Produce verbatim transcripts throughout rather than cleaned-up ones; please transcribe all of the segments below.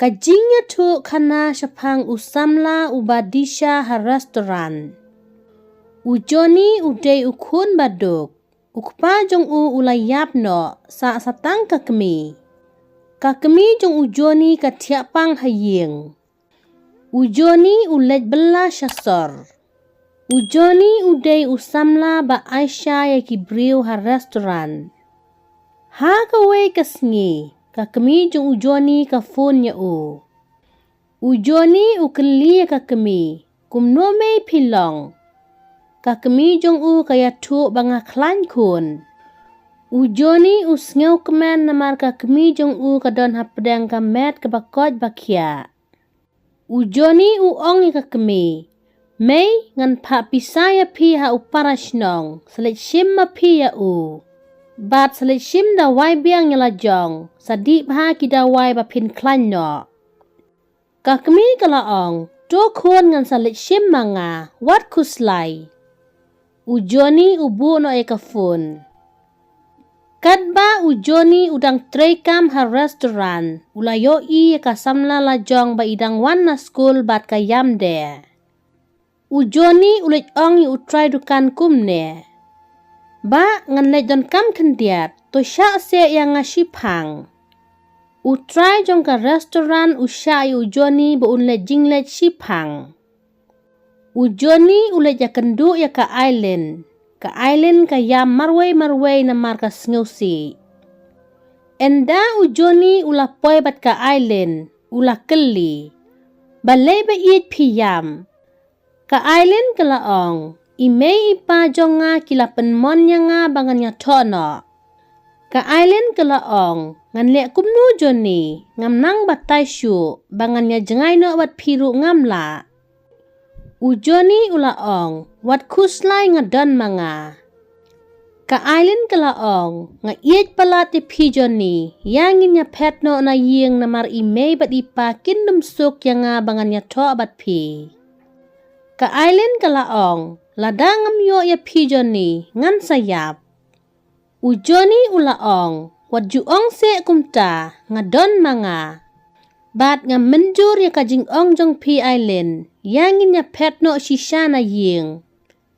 Ka jingïathuhkhana shaphang u samla uba disha ha restaurant. U Johnny u dei u khun baduk. U kpa jong u u la ïap noh, sa sa tang ka kmie. Ka kmie jong u Johnny ka thiah pang ha ïing. U Johnny u leit bylla sha sor. U Johnny u dei u samla ba ai sha ïa ki briew ha restaurant. Ha kawei ka sngi, ka kmie jong u Johnny ka phone ïa u. U Johnny u kylli ïa ka kmie, kumno mei phi long? Ka kmie jong u ka ïathuh ba nga khlaiñ khun. U Johnny u sngewkmen namar ka kmie jong u ka don hapdeng ka met kaba koit ba khiah. U Johnny u ong ïa ka kmie, mei, ngan phah pisa ïa phi ha u para shnong, sa leit shim ma phi ïa u. Bad sa leit shim dawai biang ïa la jong, sa dih bha ki dawai ba phin khlaiñ noh. Ka kmie ka la ong, to khun, ngan sa leit shim ma nga, wat khuslai. U Johnny u buh noh ïa ka phone. Katba u Johnny u dang trei kam ha restaurant, u la ïohi ïa ka samla la jong ba i dang wan na skul bad ka ïam de. U Johnny u leit ong ïa u trai dukan kumne, ba ngan leit donkam khyndiat, to shah seh ïa nga shiphang. U trai jong ka restaurant u shah ïa u Johnny ba un leit jingleit shiphang. U Johnny u leit ïakynduh ïa ka Aileen. Ka Aileen ka ïam marwei marwei namar ka sngewsih. Ynda u Johnny u la poi bad ka Aileen, u la kylli, balei ba ïeit phi ïam? Ka Aileen ka la ong, i mei i pa jong nga ki la pynmon ïa nga ba ngan ïathoh noh. Ka Aileen ka la ong, ngan leh kumno Johnny, ngam nang batai shuh, ba ngan ïajngai noh bad phi ruh ngam lah. U Johnny u la ong, wat khuslai, nga don ma nga. Ka Aileen ka la ong, nga ïeit palat ïa phi Johnny, ïa ngin ïaphet noh na ïing namar i mei bad i pa kin nym suk ïa nga ba ngan ïathoh bad phi. Ka Aileen ka la ong, lada ngam ïoh ïa phi Johnny, ngan sa ïap. U Johnny u la ong, wat ju ong seh kumta, nga don ma nga. Bad ngam mynjur ïa ka jingong jong phi Aileen, ïa ngin ïaphet noh shisha na ïing.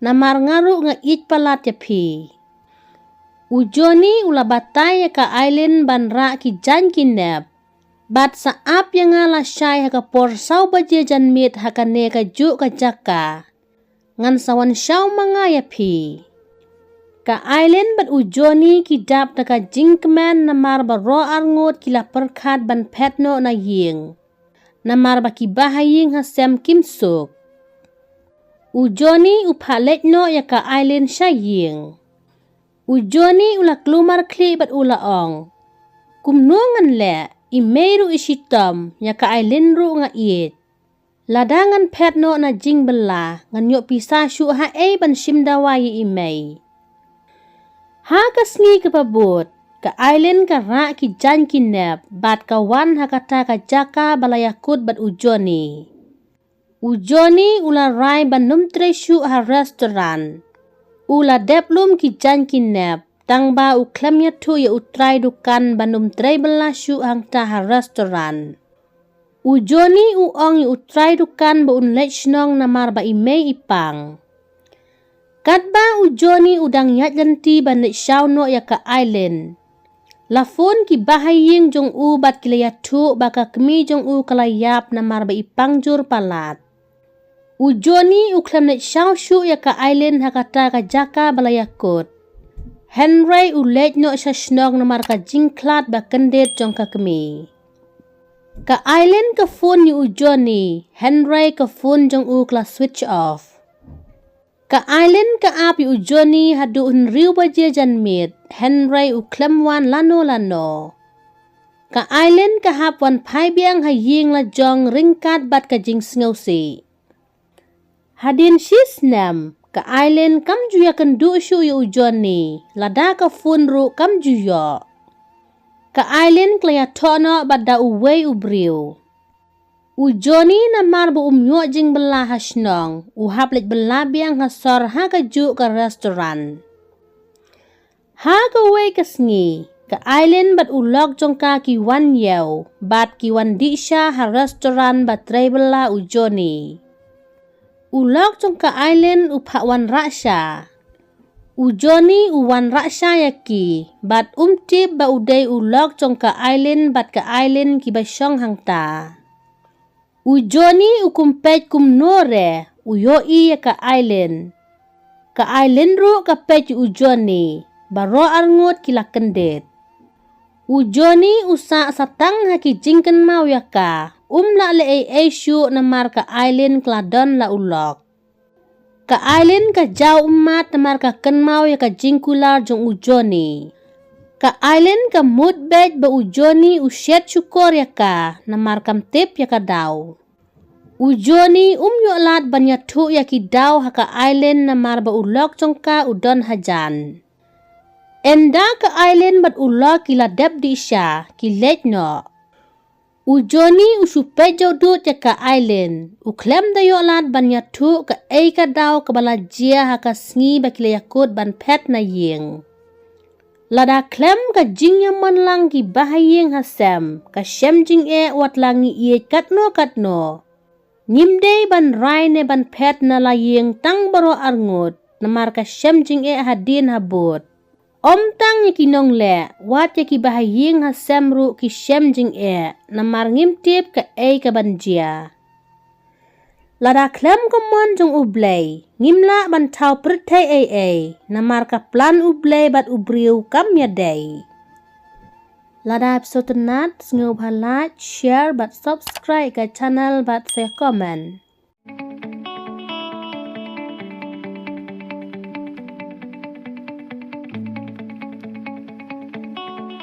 Namar nga ruh nga ïeit palat ïa phi. U Johnny u la batai ïa ka Aileen ban rah ki jaiñ ki nep. Bad sa ap ïa nga lashai ha ka por saw baje janmiet ha kane kajuh ka jaka. Ngan sa wan shaw ma nga ïa phi. Ka Aileen bad u Johnny ki dap da ka jingkmen namar baroh arngut ki la pyrkhat ban phet noh na ïing. Namar ba ki bahaïing hasem kim suk. U Johnny u phah leit noh ïa ka Aileen sha ïing. U Johnny u la klumar khlieh bad u la ong, kumno ngan leh, i mei ruh i shitom, ïa ka Aileen ruh nga ïeit. Lada ngan phet noh na jingbylla, ngan ïoh pisa shuh haei ban shim dawai ïa i mei. Ha ka sngi kaba bud, ka Aileen ka rah ki jaiñ ki nep, bad ka wan ha kata ka jaka ba la ïakut bad u Johnny. U Johnny u la rai ban nym trei shuh ha restaurant. U la dep lum ki jaiñ ki nep, tang ba u khlem ïathuh ïa u trai dukan ban nym trei bylla shuh hangta ha restaurant. U Johnny u ong ïa u trai dukan ba un leit shnong namar ba i mei i pang. Katba u Johnny u dang ïaid lynti ban leit shaw noh ïa ka Aileen, la phone ki bahaïing jong u bad ki la ïathuh ba ka kmie jong u ka la ïap namar ba i pang jur palat. U Johnny u khlem leit shaw shuh ïa ka Aileen ha kata ka jaka ba la ïakut. Hynrei u leit noh sha shnong namar ka jingkhlad ba kyndit jong ka kmie. Ka Aileen ka phone ïa u Johnny, hynrei ka phone jong u ka la switch off. Ka Aileen ka ap ïa u Johnny haduh hynriew baje janmiet, hynrei u khlem wan lano lano. Ka Aileen ka hap wan phai biang ha ïing la jong ryngkat bad ka jingsngewsih. Hadien shi snem, ka Aileen kam ju ïakynduh shuh ïa u Johnny, lada ka phone ruh kam ju ïoh. Ka Aileen ka la ïathoh noh bad da uwei u briew. U Johnny namar ba um ïoh jingbylla ha shnong, u hap leit bylla biang ha sor ha kajuh ka restaurant. Ha kawei ka sngi, Ka Aileen bad u lok jong ka ki wan ïew, bad ki wan dih sha ha restaurant ba trei bylla u Johnny. U lok jong ka Aileen u phah wan rah sha. U Johnny u wan rah sha ïa ki, bad um tip ba u dei u lok jong ka Aileen bad ka Aileen kiba shong hangta. U Johnny u kum peit kumno re, u ïohi ïa ka Aileen. Ka Aileen ruh ka peit u Johnny, baroh arngut ki la kyndit. U Johnny u sah satang ha ki jingkynmaw ïa ka, um lah leh ei ei shuh namar ka Aileen ka la don la u lok. Ka Aileen ka jaw ummat namar ka kynmaw ïa ka jingkular jong u Johnny. Ka Aileen ka mut beit ba u Johnny u shet shukor ïa ka, namar kam tip ïa ka daw. U Johnny um ïoh lad ban ïathuh ïa ki daw ha ka Aileen namar ba u lok jong ka u don hajan. Ynda ka Aileen bad u lok ki la dep dih sha, ki leit noh. U Johnny u shu peit jawdud ïa ka Aileen, u khlem da ïoh lad ban ïathuh kaei ka daw kaba la jia ha ka sngi ba ki la ïakut ban phet na ïing. Lada khlem ka jingïaman lang ki bahaïing ha sem, ka shem jingeh wat la ngi ïeit katno katno. Ngim dei ban rai ne ban phet na la ïing tang baroh arngut, namar ka shem jingeh hadien habud. Ym tang ïa ki nongleh, wat ïa ki bahaïing ha sem ruh ki shem jingeh, namar ngim tip kaei ka ban jia. Lada khlem ka mon jong U Blei, ngim lah ban thaw pyrthei ei ei, namar ka plan U Blei bad u briew kam ïadei. Lada episode tynnat, sngewbha like, share bad subscribe ka channel bad sa comment.